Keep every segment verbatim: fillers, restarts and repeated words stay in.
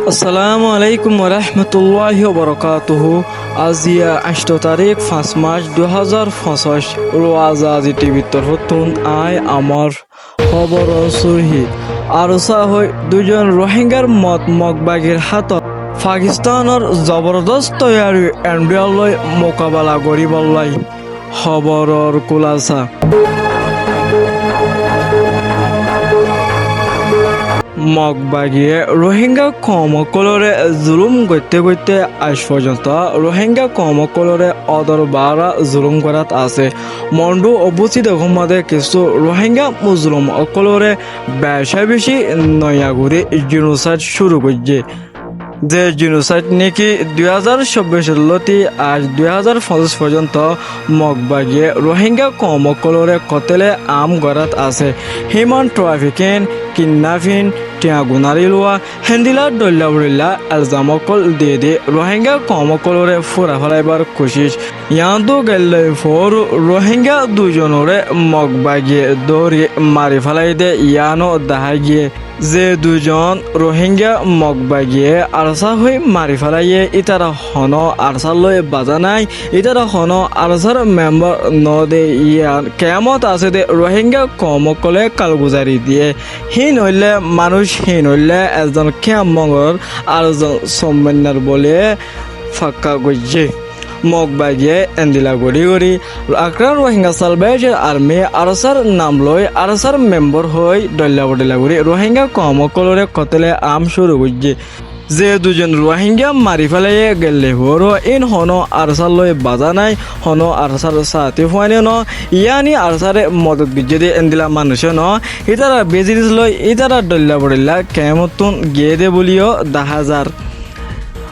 Assalamu alaikum warahmatulláhi wabarakátuhu. Aziya añctho tarík, fañs mac, dui házar foñsíc. Ruwaza Azi T V r torfóttun aññí amár hóboror surhí. Arsá hoói duizon Ruáingar mot Mok bagir hátot. Pakistánor zobordós toiyari endhíyar lói mukabela goríbollái. Hóboror kúlasa. Mok bagiye Ruáinga koum ókkolóre zulúm goitté goitté aijjó foijjonto Ruáinga koum ókkolóre ódor baára zulúm gorát asé. Mondhú obbússidok hommóde kissú Ruáinga muzulum ókkolóre becá-becí noiya gorí jinosáid cúru goijjé. Ze jinosáid néki dui házar cobbicór lóti aijjó dui házar foñsíc foijjonto Mok bagiye Ruáinga koum ókkolóre kotéle aám gorát asé. Híman thrafikin, kidnafin, thiañ gunári luwa, héndila dhoilla bodhoilla elzam ókkol diyedé Ruáinga koum ókkolóre fúrai félaibár kucíc. Yiáñttu geilloi foóru Ruáinga duizonoré Mok bagiye dóri mari félaiyé dé yiáno dahá giyé. Ze duizon Ruáinga Mok bagiye Arsá hoói mari félaiyé, ítara honó Arsá loi bazá nái, ítara honó Arsár membár noó dé yián kiyámot asé dé Ruáinga koum ókkolé kalguzari diyé. Híin óilde manúic, híin óilde ezzon kíyan mongor ar zon sommoinnar bóliye fakka goijjé. Mok bagiye endila gorí gorí Arakan Rohingya Salvation Army Arsár nam loi Arsár membár hoói dhoilla bodhoilla gorí Ruáinga koum ókkolóre kotéle aám cúru goijjé. Ze duizon Ruáinga mari félaiyé geilloi foóru, íin honó Arsá loi bazá nái, honó Arsár saatí fuain noó, yáni Arsáre modot goijjé dé endila manúic noó, ítarar bizinis loi ítara dhoilla bodhoilla kempottún giyé dé bóliyo dahá zar.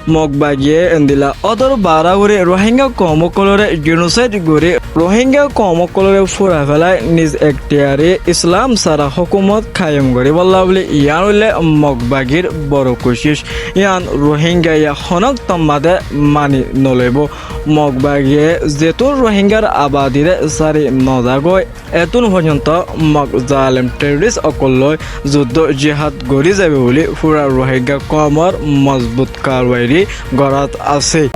Mok bagiye endila ódor baára gorí Ruáinga koum ókkolóre jinosáid gorí Ruáinga koum ókkolóre fúrai félai niz ektiyari Islam sára hókumot kaiyem goríbollá bóli yián óilde Mok bagir boro kucíc. Yián Ruáingaye honók tommadé mani noloibóu. Mok bagiye zetún Ruáingar abadiré sári nozagói, etún foijjonto Mok zalem theroris ókkol loi zuddó jihád gorí zaibou bóli fúra Ruáinga koumor mozbut karwairi gorát asé.